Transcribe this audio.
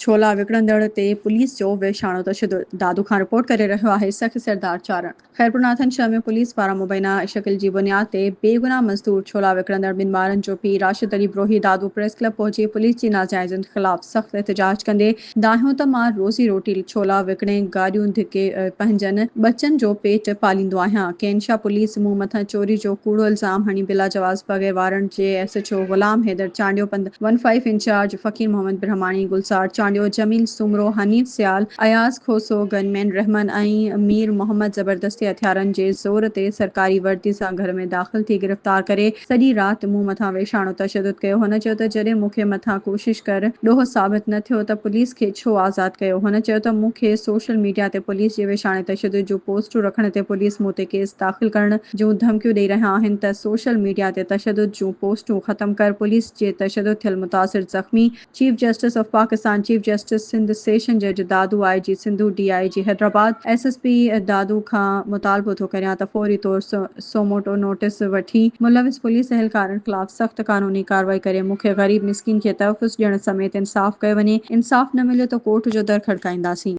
ڇولا وڪڻندڙ تي پوليس جو وحشاڻو تشدد، دادو کان رپورٽ ڪري رهيو آهي سخي سردار چارڻ. خيرپورناٿن شهر ۾ پوليس پاران مبينا شڪل جي بنياد تي بيگناهه مزدور ڇولا وڪڻندڙ ٻن ٻارن جو پيء راشد علي بروهي دادو پريس ڪلب پهچي پوليس جي ناجائزين خلاف سخت احتجاج ڪندي دانهيو ته مان روزي روٽي ڇولا وڪڻي گاڏيون ڌڪي پنهنجن ٻچن جو پيٽ پاليندو آهيان ڪينشا پوليس مون مٿان چوري جو ڪوڙو الزام هڻي بلاجواز بغير وارنٽ جي S H O Ghulam Haider Chandio پنڌ one five incharge Faqir Muhammad Brahmani, Gulzar Chandio, Jamil Soomro, Hanif Sial, Ayaz Khoso, gunman Rehman ۽ Mir Muhammad زبردستي هٿيارن جي زور تي سرڪاري وردي سان گهر ۾ داخل ٿي گرفتار ڪري سڄي رات مون مٿان ويشاڻو تشدد ڪيو هن چيو ته جڏهن مون کي مٿان ڪوشش ڪر ڏوهه ثابت نه ٿيو ته پوليس کي ڇو آزاد ڪيو هن چيو ته مون کي سوشل ميڊيا تي پوليس جي ويشاڻي تشدد جون پوسٽون رکڻ تي پوليس مون تي ڪيس داخل ڪرڻ جون ڌمڪيون ڏئي رهيا آهن ته سوشل ميڊيا تي تشدد جون پوسٽون ختم ڪر، پوليس جي تشدد ٿيل متاثر زخمي، chief justice of Pakistan, chief justice Sindh, session جج دادو، آء جي Sindhu, D I G Hyderabad, S S P Dadu کان مطالبو ٿو ڪريان ته فوري طور سوموٽو نوٽيس وٺي ملوث پوليس اهلڪارن خلاف سخت قانوني ڪارروائي ڪري مون کي غريب مسڪين کي تحفظ ڏيڻ سميت انصاف ڪيو وڃي، انصاف نه مليو ته ڪورٽ جو در کڙڪائينداسين.